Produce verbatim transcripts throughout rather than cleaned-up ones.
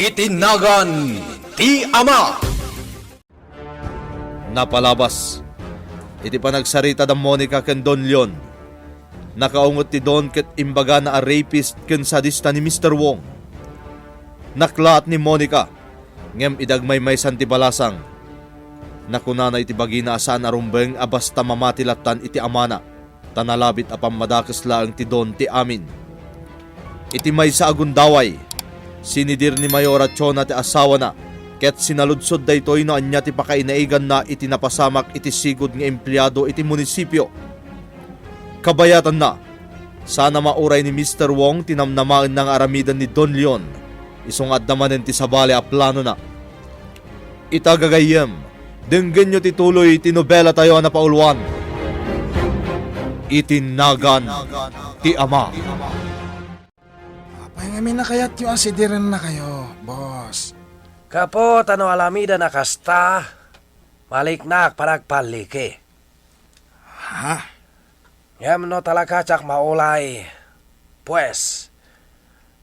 Iti nagan ti Ama. Napalabas, iti panagsarita da Monica ken Don Leon, nakaunget ti Don ket imbagana a rapist ken sadista ni Mister Wong. Naklaat ni Monica, ngem idi agmaymaysan ti balasang, nakunana iti bagina a saan a rumbeng a basta mamati lattan iti amana, ta nalabit a pammadakes laeng ti Don ti amin. Iti maysa a gundaway, sinidir ni Mayora Chona ti asawana, ket sinaludsod daytoy no ania ti pakainaiganna iti napasamak iti sigud nga empleado iti munisipio. Kabayatanna, saan a mauray ni Mister Wong ti namnamaenna nga aramiden ni Don Leon, isu nga adda manen ti sabali a planona. Ita gagayyem, denggenyo ti tuloy ti nobelatayo a napauluan, Iti Nagan ti Ama. Apay ngamin a kayatyo a sidirennakayo, boss? Gapu ta no aramiden a kasta, maliknak panagpalliki. Ha? Ngem no talaga diak maulay, pues,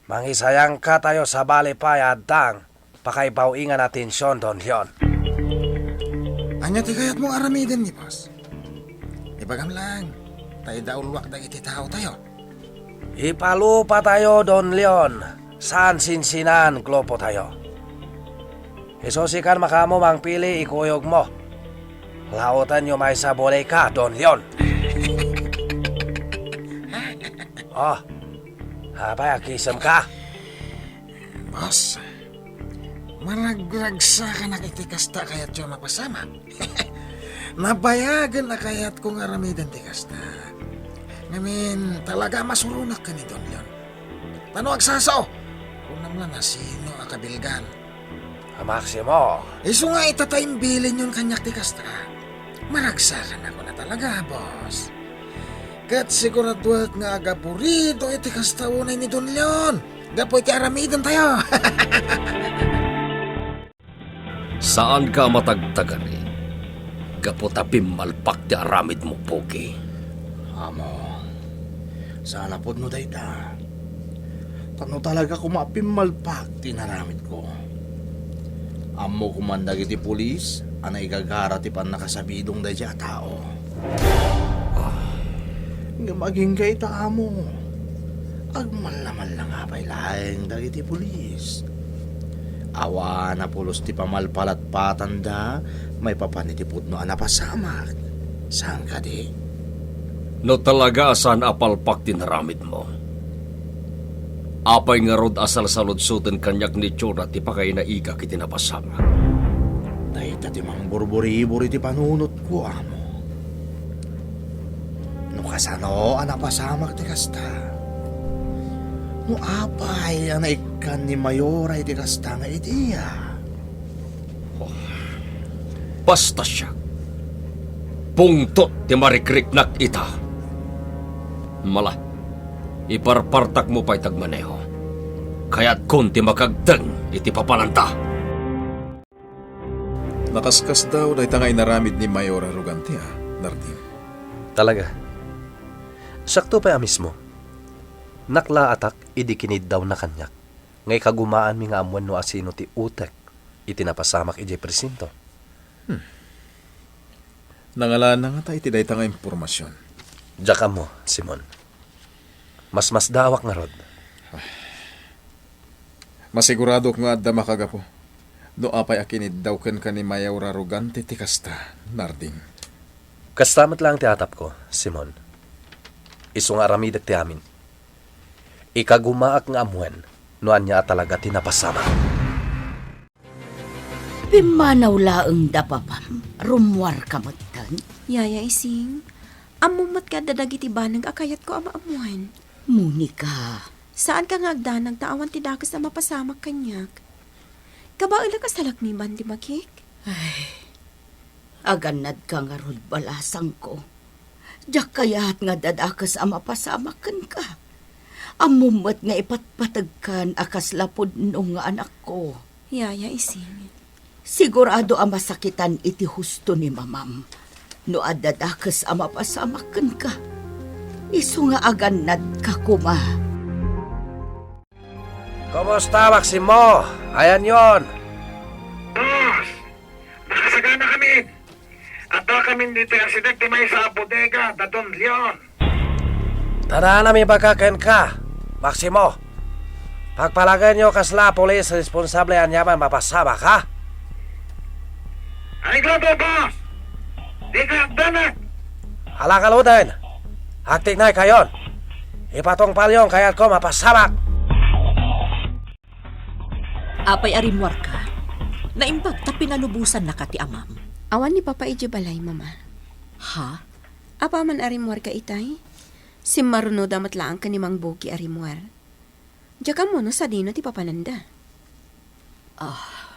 mangisayangkatayo sabali pay a addang pakaibaw-ingan a tension, Don Leon. Ania ti kayatmo nga aramiden ni boss? Ibagam lang, ta idauluak dagiti taotayo. Ipalupatayo, Don Leon, saan sinsinaan grupotayo. Isu sikan makaammo mangpili ikuyogmo. Laotenyo maysa bolika, Don Leon. Oh, apay, agkisemka? Boss, maragragsakanak iti kasta a kayatyo a mapasamak. Nabayagen a kayatko nga aramiden ti kasta. Ngamin, talaga a masuronak ken ni Don Leon. Ta no agsasao, kunam la nasino a kabilgan. A Maximo. Isu nga ita ta imbilinyon kaniak ti kasta. Maragsakan ako na talaga, boss. Ket siguraduak nga agaburido iti kasta unay ni Don Leon. Gapu iti aramidentayo. Saanka a matagtagari gapu ta pimmalpak ti aramidmo, Pogi. Amo, saan a pudno dayta. Ta no talaga koma a pimmalpak ti inaramidko, ammo koman dagiti pulis a naigagara ti pannakasabidong daydiay a tao. Ah. Ngem agingga ita, amo. Agmallamallanga pay laeng dagiti pulis. Awan a pulos ti pamalpalatpatanda maipapan iti pudno a napasamak. Saan kadi? No talaga a saan a palpak ti naramidmo, apay ngarud a salsaludsoten kaniak ni Chona ti pakainaigak iti napasamak? Dayta ti mangburburibor iti panunotko, amo. No kasano a napasamak ti kasta? No apay a naikkan ni Mayora iti kasta nga ideya? Basta siak, pungtot ti marikriknak ita. Mala, iparpartakmo pay ti agmaneho. Kayatkon ti makagdeng iti papananta. Nakaskasdaaw dayta nga inaramid ni Mayor Arrogante, a, Nardin. Talaga. Siakto pay a mismo. Naklaatak idi kiniddawna kaniak nga ikagumaanmi nga ammuen no asino ti utek iti napasamak idiay presinto. Hmm. Nangalaanna ngata iti dayta nga impormasion? Diak ammo, Simon. Masmasdaawak ngarud. Masiguradok nga adda makagapu no apay a kiniddaw kenka ni Mayor Arrogante ti kasta, Nardin. Kasta met laeng ti atapko, Simon. Isu nga aramidek ti amin. Ikagumaak nga ammuen no ania a talaga ti napasamak. Pimmanaw laeng da, papam. Rummuarka metten. Yaya Ising, ammom met nga adda dagiti banag a kayatko a maammoan. Monica. Saanka nga agdanag ta awan ti dakes a mapasamak kaniak. Kabaelak a salakniban ti makik. Ay, agannadka ngarud, balasangko. Diak kayat nga adda dakes a mapasamak kenka. Ammom met nga ipatpategkan a kasla pudno nga anakko. Yaya Ising. Sigurado a masakitan iti husto ni mamam no adda dakes a mapasamak kenka. Isu nga agannadka koma. Kumusta, Maximo? Ayanyon. Boss, nakasagana kami. Adda kami ditoy asideg ti maysa a bodega da Don Leon. Tadana mi baga kenka, Maximo. Pagpalagenyo kasla a pulis responsable aniaman mapasamak, ha? Ay, grabe, boss! Di ka agdanak! Ala kaluden! Agtiknay kayon! Ipatungpalyon kayatko mapasamak! Apay a rimmuarka? Naimbag ta pinalubosannaka ti amam. Awan ni Papa idiay balay, Mama. Ha? Apaman a rimmuarka itay? Simmarunoda met laeng ken ni Mang Bogi a rimmuar. Diak ammo no sadino ti papananda. Ah.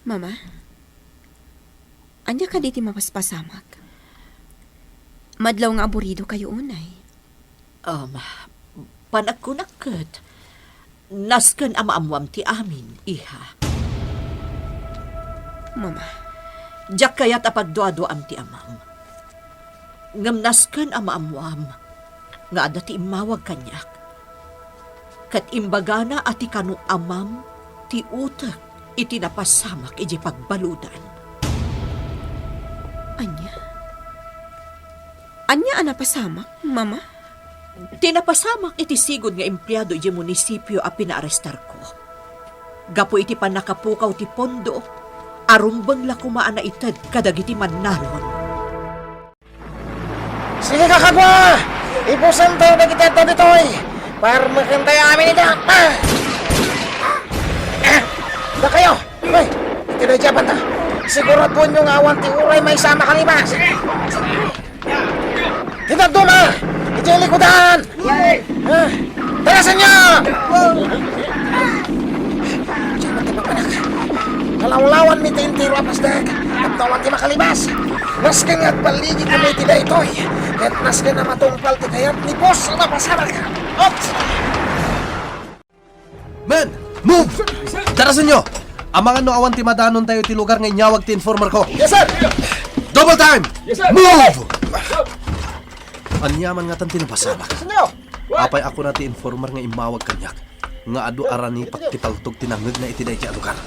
Mama, ania kadi ti mapaspasamak? Madlaw nga aburido kayo unay. Um, panagkunak ket, nasken a maammoam ti amin, iha. Mama. Diak kayat a pagduaduaam ti amam. Ngem nasken a maammoam nga adda ti immawag kaniak. Ket imbagana a ti kano amam ti utek iti napasamak idiay pagbaludan. Ania? Ania a napasamak, Mama? Ti napasamak iti sigud nga empleado idiay munisipio a pinaarestarko. Gapu iti pannakapukaw ti pondo, a rumbeng la koma a naited kadagiti mannaron. Sige, kakagwa! Ibusen tayo dagiti adda ditoy! Parmeken tayo amin ida! Ah! Ah! Dakayo! Hoy! Iti na japan ta! Siguraduanyo nga awan ti uray maysa a makalibas! Ti dadduma! Idiay likudan! Ah! Dalasanyo! Diay magtipapanak. Kalawlawanmi ti entero a pasdek. Tapno awan ti makalibas. Nasken nga agbaligi kami iti daytoy. Ket nasken a matungpal ti kayat ni boss a mapasamak. Ops! Men! Move! Darasenyo! Amangan no awan ti madanontayo iti lugar nga inyawag ti informer ko. Yes, sir! Double time! Yes, sir! Move! Aniaman ngatan ti napasamak? Senyor! Apay a kuna ti informer nga immawag kaniak nga adu a ranipak ti paltog ti nangngegna iti daydiay a lugar?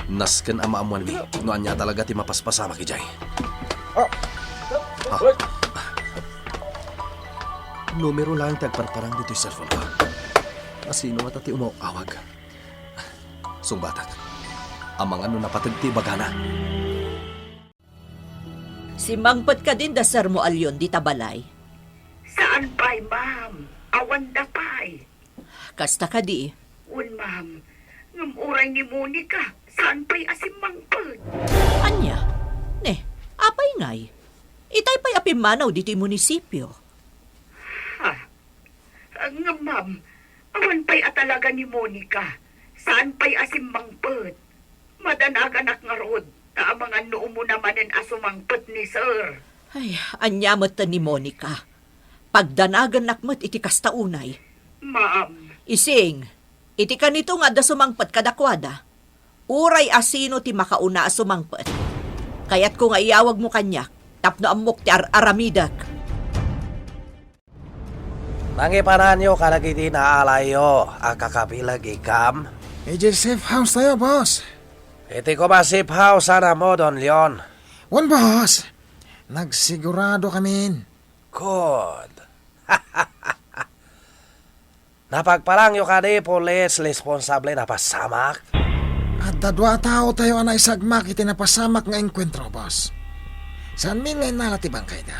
Nasken a maammoanmi no ania talaga ti mapaspasamak idiay. Ah. Ah. Numero laeng ti agparparang ditoy cellphone ko. Asino ngata ti umaw-awag? Sungbatak. Amangan no napateg ti ibagana. Simmangpet kadin da Sir mo a Leon dita balay? Saan pay, ma'am. Awan da pay. Kasta kadi? Wen, ma'am. Ngem uray ni Monica, saan pay a simmangpet? Ania? Ne, apay ngay? Itay pay a pimmanaw ditoy munisipio. Ha? Ngem, ma'am, awan pay a talaga ni Monica. Saan pay a simmangpet? Madanaganak ngarud, ta amangan no umuna manen a sumangpet ni Sir. Ay, ania met ni Monica? Pagdanagannak met iti kasta unay. Ma'am. Ising, iti kanito nga adda sumangpet kadakuada. Uray a sino ti makauna a sumangpet. Kayatko nga iyawagmo kaniak tapno ammok ti ar-aramidek. Nangipananyo kadagiti naalayyo a kakabileg, ikam? Idiay safe house tayo, boss. Iti koma safe house a namo, Don Leon? Wen, boss. Nagsigurado kamin. Good. Napagparangyo kadi, pulis, responsable napasamak? Adda dua a tao tayo a naisagmak iti napasamak nga engkuentro, boss. Saanmin nga innala ti bangkayda.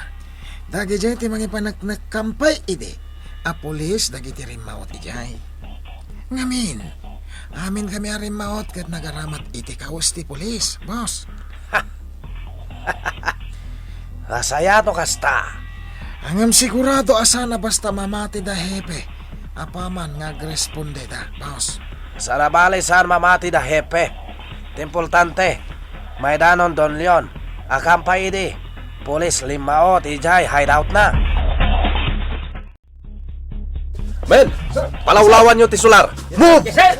Dagidiay ti mangipaneknek kampay idi a pulis dagiti rimmaot idiay. Ngamin, amin kami a rimmaot ket nagaramat iti kawes ti pulis, boss. Nasayaat no kasta. Ngem sigurado a saan a basta mamati da hepe apaman nga agrespondeda, boss. Saan a bale saan mamati da hepe. Ti importante, maidanon Don Leon a kampay idi, pulis limmaot idiay hideoutna. Men, palawlawanyo ti solar. Move! Yes, sir!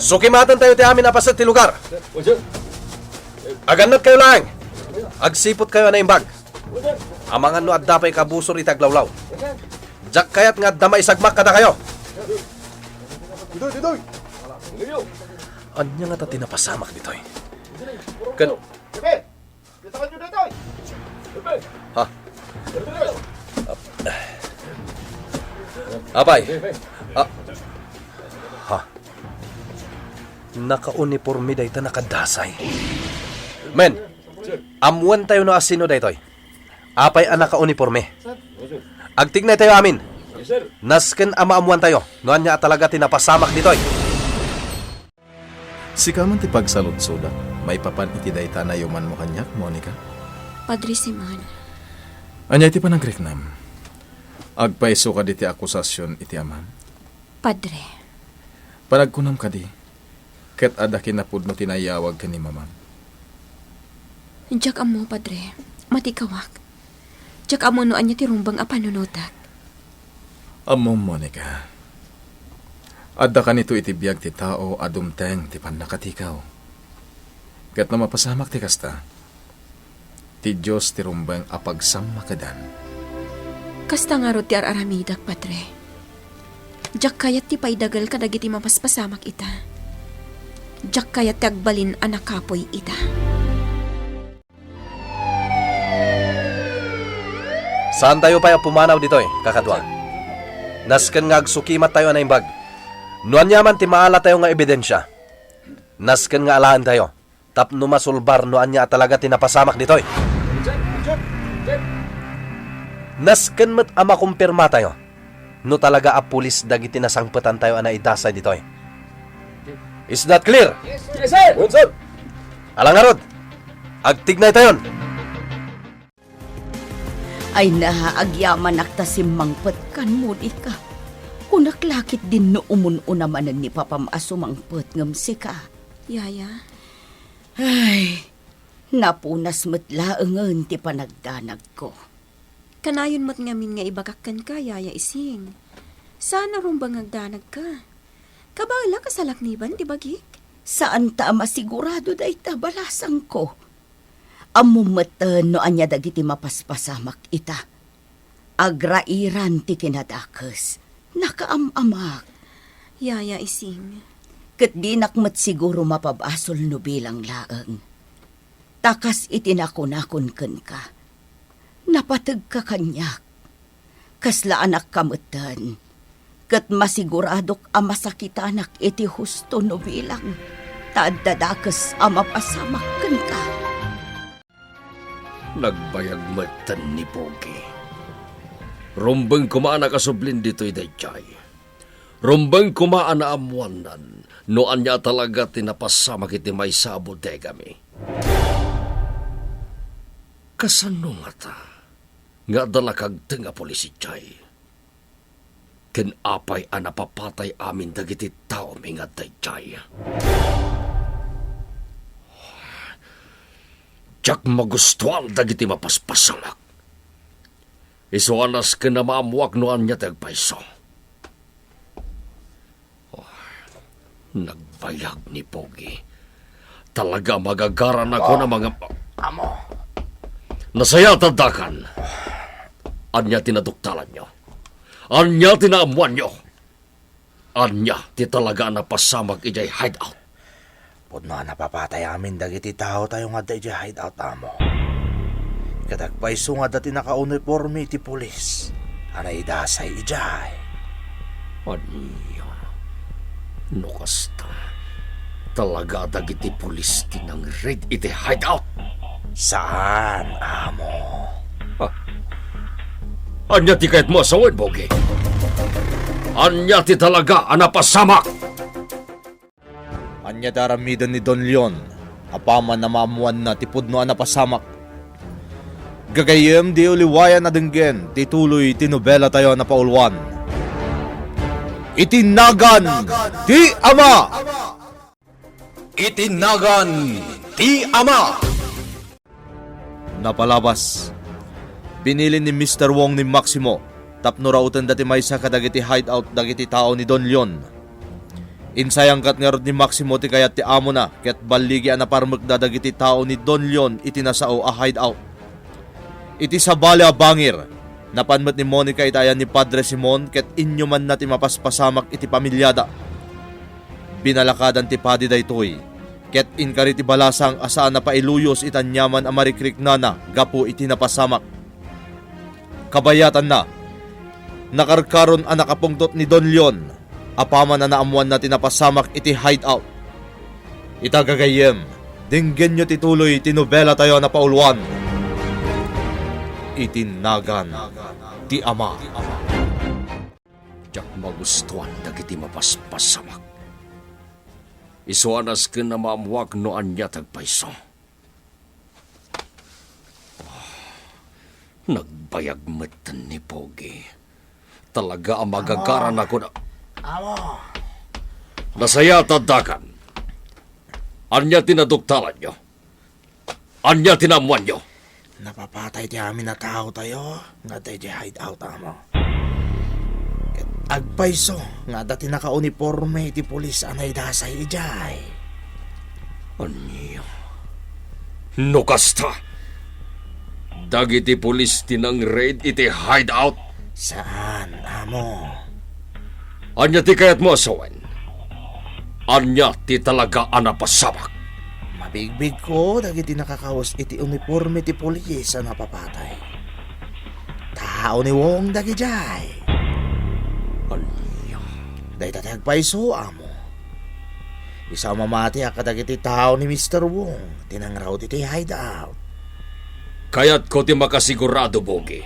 Sukimaten tayo ti amin a paset ti lugar. Agannad kayo laeng. Agsipot kayo a naimbag. Amangan no adda pay kabusor iti aglawlaw. Diak kayat nga adda maisagmak kadakayo. Ditoy, ditoy! Ania ngata ti napasamak ditoy? Ken Ha? Apay. Ah. Ha? Nakauniporme dayta, nakadasay. Men, ammoantayo no asino daytoy. Apay a nakauniporme? Agtignaytayo amin. Nasken a maammoantayo no ania a talaga ti napasamak ditoy. Sika man ti pagsaludsodak maipapan iti dayta a naayumanmo kaniak, Monica. Padre Simon. Ania iti panagriknam? Agpayso kadi ti akusasion iti amam? Padre. Panagkunam kadi, ket adda kinapudno ti naiyawag ken ni mamam? Diak ammo, Padre. Matikawak. Diak ammo no ania ti rumbeng a panunotak. Ammom, Monica, adda kanito iti biag ti tao a dumteng ti pannakatikaw. Ket no mapasamak ti kasta, ti Dios ti rumbeng a pagsammakadan. Kasta ngarud ti ar-aramidak, Padre. Diak kayat ti paidagel kadagiti mapaspasamak ita. Diak kayat ti agbalin a nakapuy ita. Saantayo pay a pumanaw ditoy, kakadua. Nasken nga agsukimattayo a naimbag. No aniaman ti maalatayo nga ebidensia, nasken nga alaentayo tapno masulbar no ania a talaga ti napasamak ditoy. Nasken met a makumpirmatayo no talaga a pulis dagiti nasangpetantayo a naidasay ditoy. Is that clear? Yes, sir. Yes, sir. Ala ngarud, agtignaytayon. Ay na, agyamanak ta simmangpet kan Monica. Kunak la ketdin no umun-una manen ni papam a sumangpet ngem sika. Yaya. Ay, napunas met laengen ti panagdanagko. Kanayon met ngamin nga ibagak kenka, Yaya Ising. Saan a rumbeng nga agdanagka. Kabaelak a salakniban ti bagik? Saanta a masigurado dayta, balasangko. Ammom metten no ania dagiti mapaspasamak ita. Agrairan ti kinadakes. Nakaam-amak. Yaya Ising. Ket dinak met siguro mapabasol no bilang laeng. Ta kas iti nakunakon kenka, napategka kaniak. Kasla anakka metten, ket masiguradok a masakitanak iti husto no bilang ta adda dakes a mapasamak kenka. Nagbayag metten ni Pogi. Rumbeng koma a nakasublin ditoy daydiay. Rumbeng koma a naammoannan no ania a talaga ti napasamak iti maysa a bodegami. Kasano ngata nga adda nakagteng a pulis idiay? Ken apay a napapatay amin dagiti taomi nga adda idiay? Diak magustuan dagiti mapaspasamak. Isu a nasken a maammoak no ania ti agpayso. Oh, nagbayag ni Pogi. Talaga a magagaranakon a mangam-, Amo. Nasayaat a dakan. Ania ti naduktalanyo? Ania ti naammoanyo? Ania ti talaga a napasamak idiay hideout? Pudno a napapatay amin dagiti taotayo nga adda idiay hideout, Amo. Ket agpayso nga adda ti nakauniporme iti pulis a naidasay idiay. Ania? No kasta, talaga a dagiti pulis ti nangred iti hideout? Saan, Amo. Ah. Ania ti kayatmo a sawen, Pogi? Ania ti talaga a napasamak? Ania ti aramiden ni Don Leon apaman a maammoanna ti pudno a napasamak? Gagayyem, di uliwayan a denggen ti tuloy ti nobelatayo a napauluan. Iti nagan ti Ama! Iti nagan ti Ama! Napalabas, binili ni Mister Wong ni Maximo tapno rautenda ti maysa kadagiti hideout dagiti tao ni Don Leon. Insayangkat ngarud ni Maximo ti kayat ti amona ket balligi a naparmekda dagiti tao ni Don Leon iti nasao a hideout. Iti sabali a bangir, Napan met ni Monica iti ayan ni Padre Simon ket inyumanna ti mapaspasamak iti pamiliada. Binalakadan ti padi daytoy, ket inkari ti balasang a saan a pailuyos iti aniaman a marikriknana gapu iti napasamak. Kabayatanna, nakarkaron a nakapungtot ni Don Leon, apaman a naammoanna ti napasamak iti hideout. Ita gagayyem, denggenyo ti tuloy ti nobelatayo a napauluan, Iti Nagan ti Ama. Diak magustuan dagiti mapaspasamak. Isu a nasken a maammoak no ania ti agpayso. Nagbayag metten ni Pogi. Talaga a magagaranakon a... Amo. Nasayaat, addakan. Ania ti naduktalanyo? Ania ti naammoanyo? Napapatay ti amin a taotayo nga adda idiay hideout, Amo. Ket agpayso nga adda ti nakauniporme iti pulis a naidasay idiay. Ania? No kasta, dagiti pulis ti nang-raid iti hideout? Saan, Amo. Ania ti kayatmo a sawen? Ania ti talaga a napasamak? Mabigbigko dagiti nakakaus iti uniporme ti pulis a napapatay. Tao ni Wong dagidiay. Ania? Dayta ti agpayso, Amo. Isu a mamati a kadagiti tao ni Mister Wong ti nangraw iti hideout. Kayatko ti makasigurado, Pogi.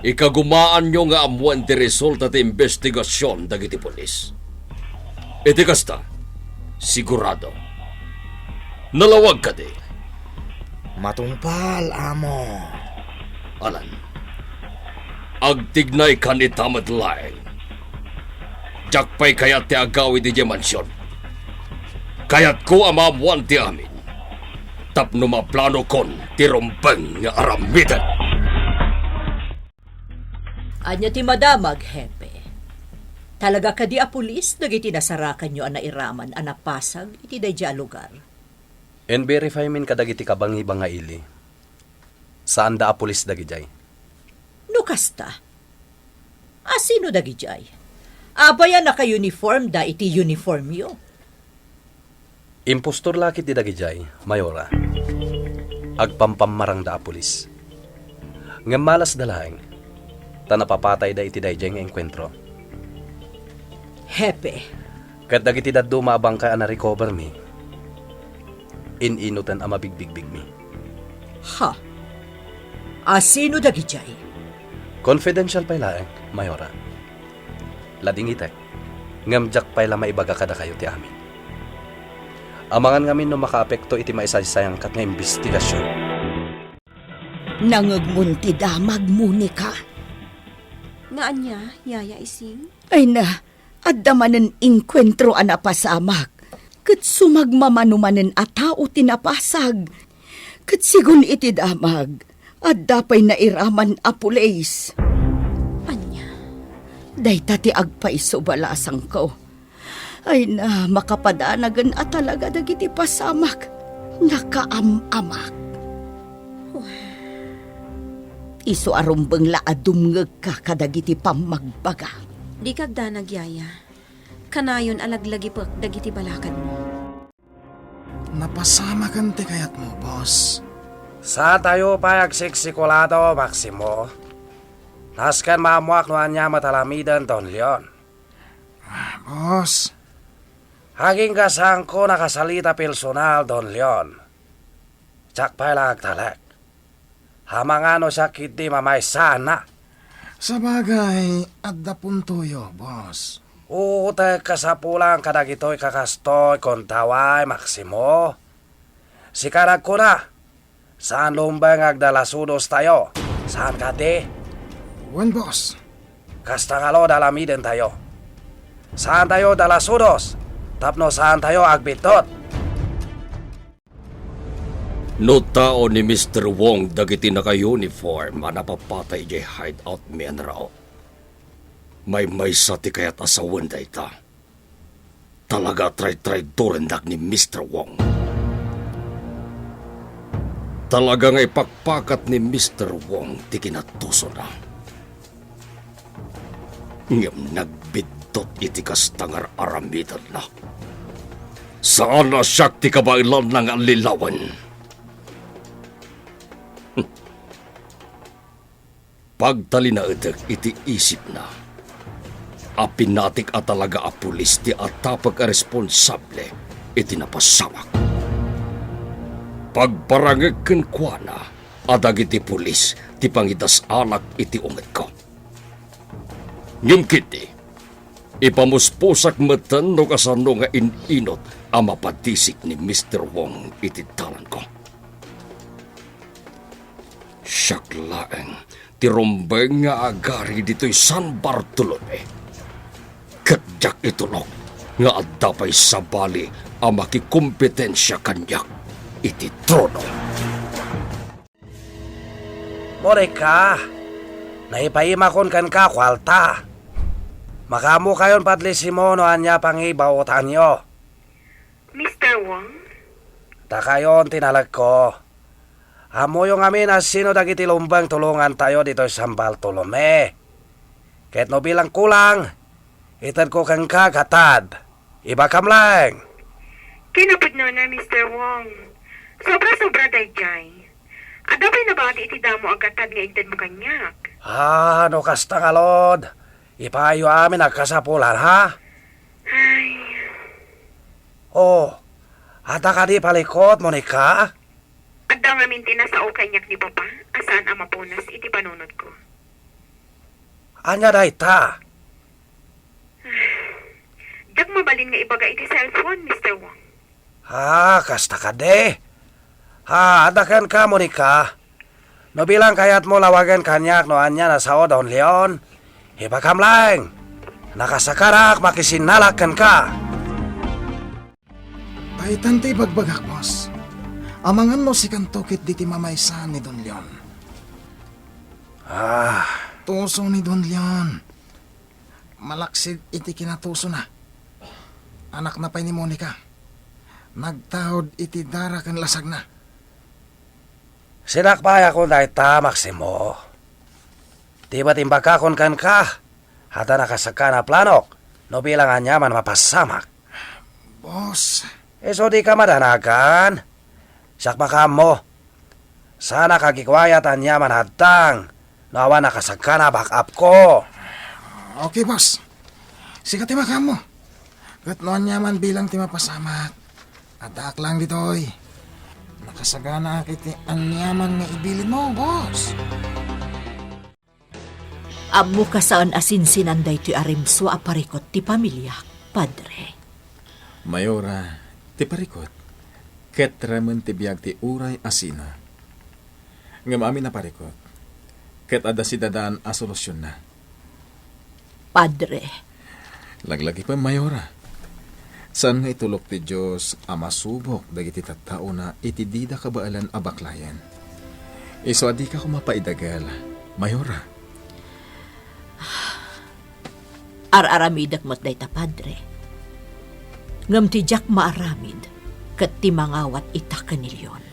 Ikagumaanyo nga ammoen ti resulta ti imbestigasion dagiti pulis. Iti kasta, sigurado. Nalawag kadi? Matungpal, Amo. Alan, agtignaykan ita met laeng. Diak pay kayat ti agawid idiay mansion. Kayatko a maammoan ti amin tapno maplanokon ti rumbeng nga aramiden. Ania ti madamag, Hepe? Talaga kadi a pulis dagiti nasarakanyo a nairaman a napasag iti daydiay a lugar? In-verify min kadagiti kabangi-bangaili. Saanda a pulis dagidiay. No kasta, asino dagidiay? Apay a naka-uniformda iti uniformyo? Impostor la ketdi dagidiay, Mayora. Agpampammarangda a pulis. Ngem malasda laeng, ta napapatayda iti daydiay nga engkuentro. Hepe. Ket dagiti dadduma a bangkay a na-recover mi, in-inuten a mabigbigbigmi. Ha? Asino dagidiay? Confidential pay laeng, Mayora. Ladingitek, ngem diak pay la maibaga kadakayo ti amin. Amangan ngamin no makaapekto iti maisaysayaangkat nga imbestigasion. Nangngegmon ti damag, Monica. Nga ania, Yaya Ising? Ay na, adda manen engkuentro a napasamak, ket sumagmamano manen a tao ti napasag. Ket sigun iti damag, adda pay nairaman a pulis. Ania? Dayta ti agpayso, balasangko. Ay na, makapadanagen a talaga dagiti pasamak. Nakaam-amak. Isu a rumbeng la a dumngegka kadagiti pammagbaga. Dika agdanag, Yaya. Kanayon a laglagipek dagiti balakadmo. Napasamaken ti kayatmo, boss. Saantayo pay agsiksikulado, Maximo. Nasken maammoak no ania met aramiden, Don Leon. Ah, boss. Agingga saanko nakasalita personal, Don Leon. Diak pay la agtalek. Amangan no siak ketdi mamaysaanna. Sabagay, adda puntoyo, boss. Utek kasapulan kadagitoy kakastoy, kuntaway, Maximo. Sika nagkuna, saan rumbeng nga agdalasudostayo. Saan kadi? Wen, boss. Kasta ngarud aramidentayo. Saantayo dalasudos tapno saantayo agbiddut. No tao ni Mister Wong dagiti naka-uniform a napapatay idiay hideout, Mian Rao, maymaysa ti kayat a sawen dayta. Talaga a traitraidorendak ni Mister Wong. Talaga nga ipakpakat ni Mister Wong ti kinatusona. Ngem nagbiddut iti kasta nga ar-aramidenna. Saan a siak ti kabaelanna nga allilawen. Pagtalinaedek iti isipna a pinatik a talaga a pulis ti atapek a responsable iti napasamak. Pagbarangek kenkuana a dagiti pulis ti pangidas-alak iti ungetko. Ngem ketdi, ipamuspusak metten no kasano nga in-inut a mapadisik ni Mister Wong iti dalanko. Siak laeng ti rumbeng nga agari ditoy San Bartolome. Ket diak itulok nga adda pay sabali a makikompetensia kaniak iti trono. Monika, naipaimakon kenka kuarta. Makaammokayon padlisimo no ania pangibautaanyo. Mister Wong? Dakayon ti nalekko. Ammoyo ngamin a sino dagiti lumbeng tulongantayo ditoy San Bartolome. Ket no bilang kulang, itedko kenka gatad. Ibagam laeng. Kinapudnona, Mister Wong. Sobra-sobra daydiay. Adda pay nabati iti damo a gatad nga intedmo kaniak. Ah, no kasta ngarud, ipaayyo amin a kasapulan, ha? Ay. Oh, adda kadi palikot, Monica? Adda ngamin ti nasao kaniak ni Papa a saan a mapunas iti panunotko. Ania dayta? Diak mabalin nga ibaga iti cellphone, Mister Wong. Ah, kasta kadi. Ah, adda kenka, Monica. No bilang kayatmo lawagen kaniak no ania nasao Don Leon, ibagam laeng. Nakasakanak makisinnalak kenka. Daytan ti ibagbagak, boss. Amangan no sikanto ketdi ti mamaysa ni Don Leon. Ah. Tuso ni Don Leon. Malaksid iti kinatusona. Anakna pay ni Monica. Nagtaud iti dara ken lasagna. Sinak pay a kun dayta, Maximo. Ti met imbagakon kenka, adda nakasagana a planok, no bilang aniaman mapasamak. Boss. Isu dika madanagan. Siak makaammo. Saanak a kikuayat aniaman a hadtang no awan nakasagana a back-upko. Okay, boss. Sika ti makaammo. Ket no aniaman bilang ti mapasamak, addaak laeng ditoy. Nakasaganaak iti aniaman nga ibilinmo, boss. Ammoka saan a sinsinan daytoy a rimsua a parikut ti pamiliak, Padre. Mayora, ti parikut, ket remen ti biag ti uray a sino. Ngem amin a parikut, ket adda sidadaan a solusionna. Padre. Laglagipem, Mayora. Saan nga itulok ti Dios a masubok dagiti tattaona iti dida kabaelan a baklayen. Isu a dika koma paidagel, Mayora. Ar-aramidek met dayta, Padre. Ngem ti diak maaramid ket ti mangawat ita ken ni Leon.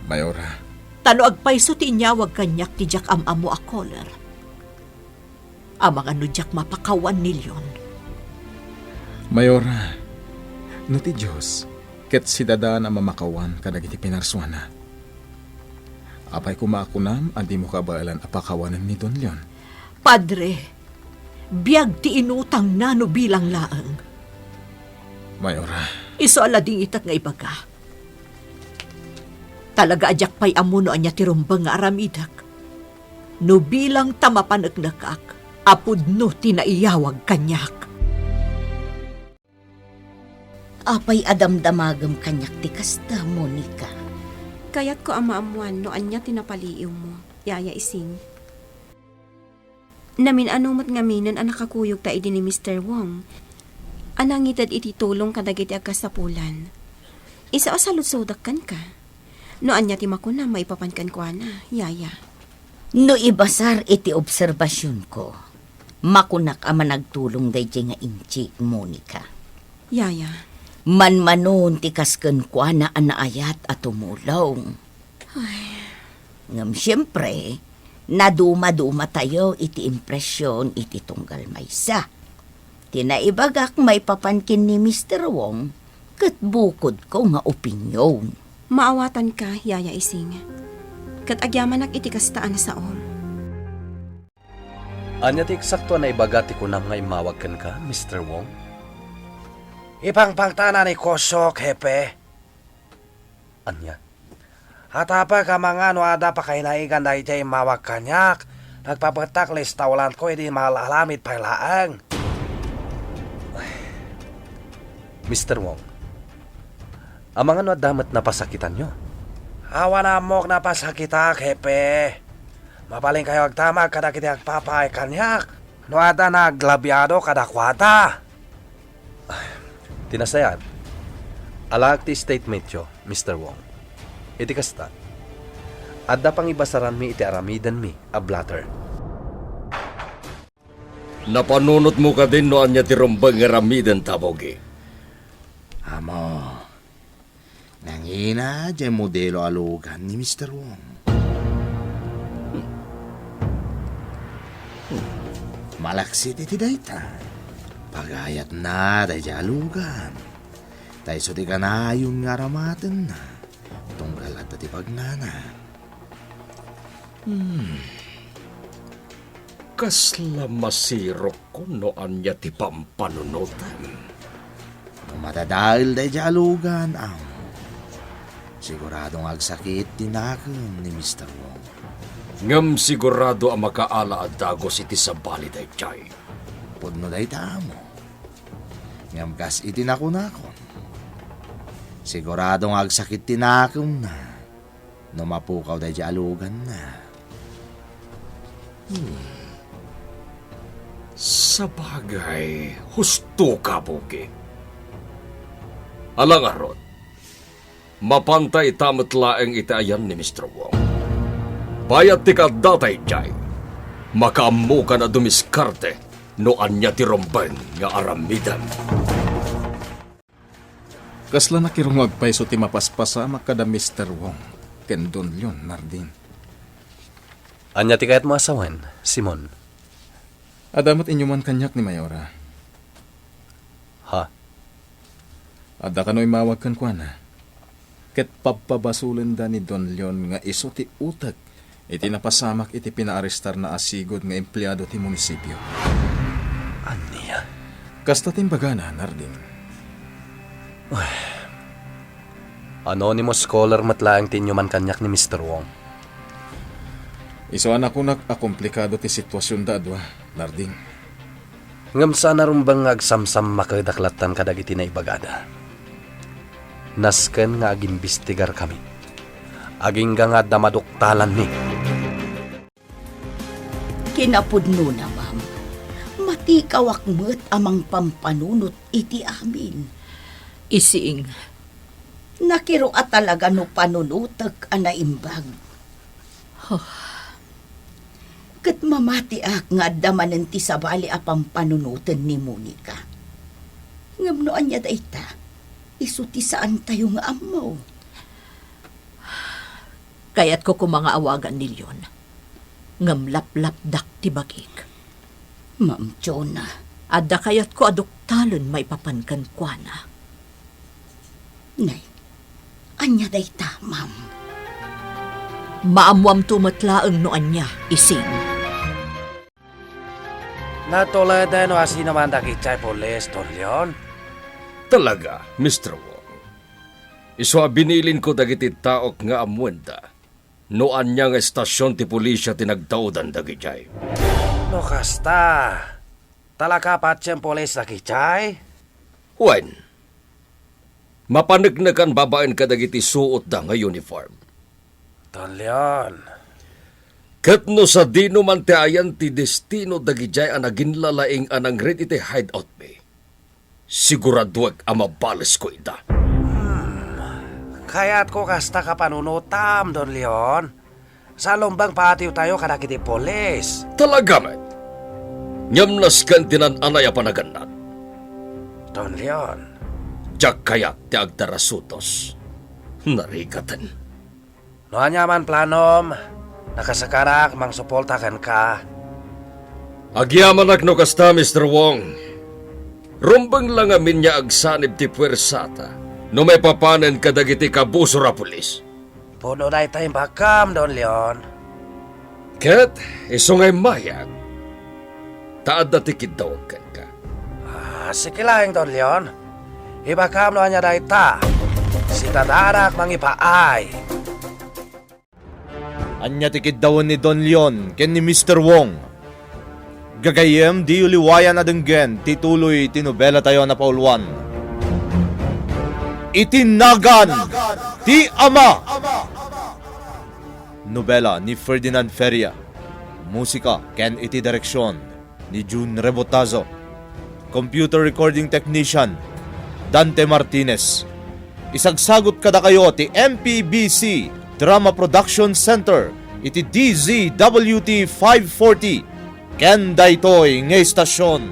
Mayora. Ta no agpayso ti inyawag kaniak ti diak am-ammo a caller, amangan no diak mapakawan ni Leon. Mayora, no ti Dios ket sidadaan a mamakawan kadagiti pinarsuana, apay koma a kunam a dimo kabaelan a pakawanen ni Don Leon? Padre, biag ti inutangna no bilang laeng. Mayora. Isu a ladingitak nga ibaga. Talaga a diak pay ammo no ania ti rumbeng nga aramidek. No bilang ta mapaneknekak a pudno ti naiyawag kaniak. Apay a damdamagem kaniak ti kasta, Monica? Kayatko a maammoan no ania ti napaliiwmo, Yaya Ising. Namin-ano met ngaminen a nakakuyogta idi ni Mister Wong a nangited iti tulong kadagiti agkasapulan. Isu a saludsodak kenka. No ania ti makunam maipapan kenkuana, Yaya. No ibasar iti obserbasionko, makunak a managtulong daydiay nga inchik, Monica. Yaya, Manmanon ti kas kenkuana a naayat a tumulong. Ay. Ngem siempre, nadumadumatayo iti impresion iti tunggal maysa. Ti naibagak maipapan ken ni Mister Wong ket bukodko nga opinyon. Maawatanka, Yaya Ising. Ket agyamanak iti kasta a nasaom. Ania ti eksakto a naibaga ti kunam nga immawag kenka, Mister Wong? Ipangpangtan a negosiok, Hepe. Ania? Atapek amangan no adda pakainaigan daydiay immawag kaniak, nagpapettak restaurantko idi maal-alamid pay laeng. Mister Wong, amangan no adda met napasakitanyo? Awan ammok napasakitak, Hepe. Mabalinkayo agdamag kadagiti agpapaay kaniak no adda naglabiado kadakuada. Ti nasayaat, alaek ti statementyo, Mister Wong. Iti kasta, adda pangibasaranmi iti aramidenmi a blotter. Napanunotmo kadin no ania ti rumbeng nga aramidenta, Bogi? Amo, nangina diay modelo a lugan ni Mister Wong. Malaksid iti dayta, pagayatna daydiay a lugan. Ta isu ti kanayon nga aramatenna, tunggal adda ti bagnana. Hmm. Kasla masirok no ania ti pampanunotem. No madadael daydiay a lugan, amo, sigurado nga agsakit ti nakem ni Mister Wong. Ngem sigurado a makaala a dagus iti sabali daydiay. Pudno dayta, amo. Ngem kas iti nakunakon, sigurado nga agsakit ti nakemna no mapukaw daydiay a luganna. Hmm. Sabagay, husto ka, Bogi. Ala ngarud, mapanta ita met laeng iti ayan ni Mister Wong. Bayat ti kaadda daydiay, makaammokan a dumiskarte no ania ti rumbeng nga aramidem. Kasla nakirungag pay isu ti mapaspasamak kada Mister Wong ken Don Leon, Narding. Ania ti kayatmo a sawen, Simon? Adda met inyuman kaniak ni Mayora. Ha? Adda kano immawag kenkuana? Ket pabpabasolenda ni Don Leon nga isu ti utek iti napasamak iti pinaarestarna a sigud nga empleado ti munisipio. Ania? Kasta ti imbagana, Narding. Ay. Anonymous caller met laeng ti inyuman kaniak ni Mister Wong. Isu a nakunak a komplikado ti situasionda a dua, Narding. Ngem saan a rumbeng nga agsamsammakedak lattan kadagiti naibagada. Nasken nga agimbestigarkami. Agingga nga adda maduktalanmi. Kinapudnona, ma'am, matikawak met a mangpampanunot iti amin. Ising. Nakiro a talaga no panunotek a naimbag. Huh. Ket mamatiak nga adda manen ti sabali a pampanunoten ni Monica. Ngem no ania dayta, isu ti saantayo nga ammo. Kayatko koma nga awagan ni Leon, ngem laplapdak ti bagik. Ma'am Jonah. Adda kayatko a duktalen maipapan kenkuana. Nay, ania dayta, ma'am? Maammoamto met laeng no ania, Ising. Natuleden no asinoman dagiti pulis, Don Leon? Talaga, Mister Wong. Isu a binilinko dagiti taok nga ammoenda no ania nga estasion ti pulisya ti nagtaudan dagidiay. No kasta, talaga patien pulis dagidiay? Wen, mapaneknekan babaen kadagiti suotda nga uniform. Don Leon. Ket no sadino man ti ayan ti destino dagidiay a naginlalaing a nangred iti hideoutmi, siguraduek a mabalesko ida. Hmm. Kayatko kasta kapanunotam, Don Leon. Sa lumbang patiwtayo kadagiti pulis. Talaga met. Ngem nasken ti nan-anay a panagannad. Don Leon. Diak kayat ti agdarasutos. Narigaten. No ania man planom, nakasakanak mangsuporta kenka. Agyamanak no kasta, Mister Wong. Rumbeng la ngamin nga agsanib ti puersata no maipapanen kadagiti kabusor a pulis. Pudno dayta imbagam, Don Leon. Ket isu nga immayag, ta adda ti kiddawek kenka. Ah, sige laeng, Don Leon. Ibagam no ania dayta. Sitadanak mangipaay. Ania ti kiddawen ni Don Leon ken ni Mister Wong? Gagayyem, diyo liwayan a denggen ti tuloy ti nobelatayo a napauluan, Iti Nagan ti Ama. Nobela ni Ferdinand Feria. Musika ken iti direksyon ni Jun Rebotazo. Computer recording technician, Dante Martinez. Isagsagut kadakayo ti M P B C Drama Production Center iti D Z W T five forty. Ken daytoy nga istasyon,